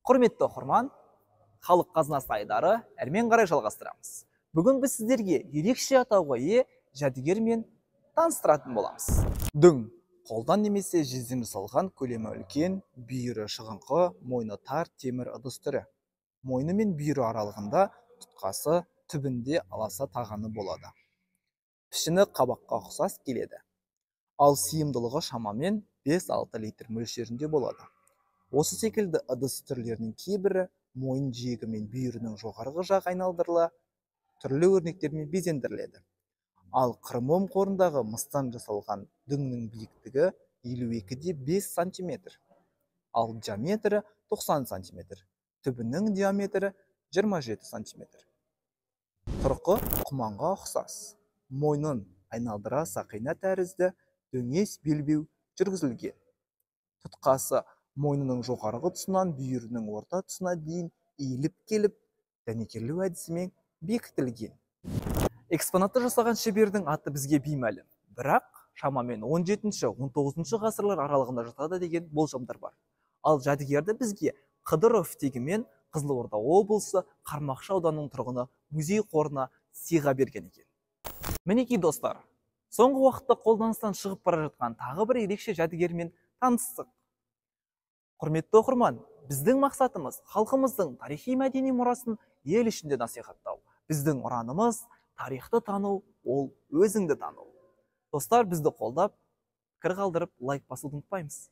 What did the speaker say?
Құрметті оқырман, «Халық қазынасы» айдары әрмен қарай жалғастырамыз. Бүгін біз сіздерге ерекше атауға ие жәдігермен таныстыратын боламыз. Дөң – қолдан немесе жезден жасалған, көлемі үлкен, бүйірі шығыңқы, мойны тар темір ыдыс түрі. Мойны мен бүйірі аралығында тұтқасы, түбінде аласа тағаны болады. Пішіні қабаққа ұқсас келеді. Ал сыйымдылығы шамамен 5-6 литр мөлшерінде болады. Осы секілді ыдыс түрлерінің кейбірі мойын жиегі мен бүйірінің жоғарғы жағы айналдырыла, түрлі өрнектермен безендіріледі. Ал Қырым қорындағы мыстан жасалған дөңнің биіктігі 52,5 сантиметр, ал диаметрі 90 сантиметр, түбінің диаметрі 27 сантиметр. Тұрқы құманға ұқсас. Мойнын айналдыра сақина тәрізді дөңес белбеу жүргізілген. Тұтқасы мойнының жоғарғы тұсынан бүйірінің орта тұсына дейін иіліп келіп, дәнекерлеу әдісімен бекітілген. Экспонатты жасаған шебердің аты бізге беймәлім, бірақ шамамен 17-19 ғасырлар аралығында жатады деген болжамдар бар. Ал жәдігерді бізге Қыдыров тегімен Қызылорда облысы Қармақшы ауданының тұрғыны музей қорына сыйға берген екен. Мінекей, достар, соңғы уақытта қолданыстан шығып бара жатқан тағы бір ерекше жәдігермен таныстық. Құрметті оқырман, біздің мақсатымыз – халқымыздың тарихи мәдени мұрасын ел ішінде насихаттау. Біздің ұранымыз: тарихты тану – ол өзіңді тану. Достар, бізді қолдап, пікір қалдырып, лайк басуды ұмытпаймыз.